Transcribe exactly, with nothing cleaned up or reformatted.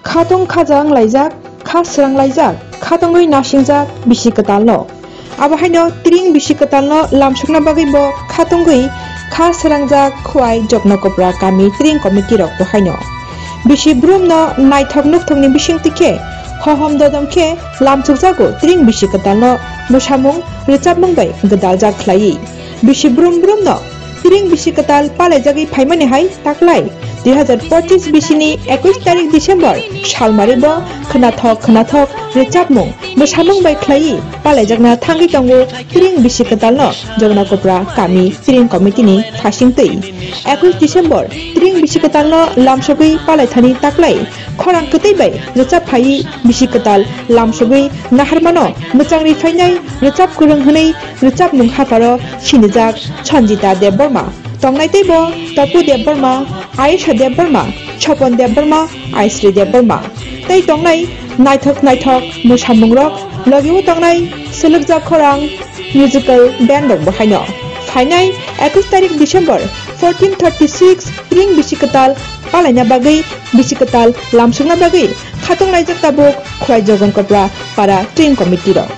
Khatong khaja wnglaijak, kha sranglaijak, khatongwi nasingjak bisi kwtalno. Abo haino tring bisi kwtalno lamsokna bagwi bo khatongwi kha srangjak Khwai Joknakopra kami tring committee rok bo haino. Bisi brumno naithok nukthokni bisingtwi khe hohom dodom khe lamsokjago tring bisi kwtalno mwsamung rwchapmung bai gwdaljak khlaiwi. Bisi brum brumno tring bisi kwtal palaijagwi phaimani hai taklai dui hazar pochis bisini ekush tarik December salmari bo khwnathok khwnathok rwchapmung mwsamung bai khlaiwi palaijakna thangwi tongo tring bisi kwtalno Joknakopra kami tring committee ni phasingtwi. Ekush December tring bisi kwtalno lamsogwi palaithani taklai khorang kwtwi bai rwchap phaiwi bisi kwtal lamsogwi naharmano mwchangri phainai rwchap kwrwng hwnwi rwchapmung hapharo sinijak Sanjita Debbarma, tongnai teibo Tapu Debbarma, Ayesha Debbarma, Chopon Debbarma, Aisri Debbarma tei tongnai naithok naithok mwsamungrok, logio tongnai swlwkjak khorang musical band rok bo haino. Phainai ekush tarik December fourteen thirty six tring bisi kwtal palaina bagwi bisi kwtal lamsokna bagwi khatong laijak tabuk Khwai Joknakopra para tring committee rok.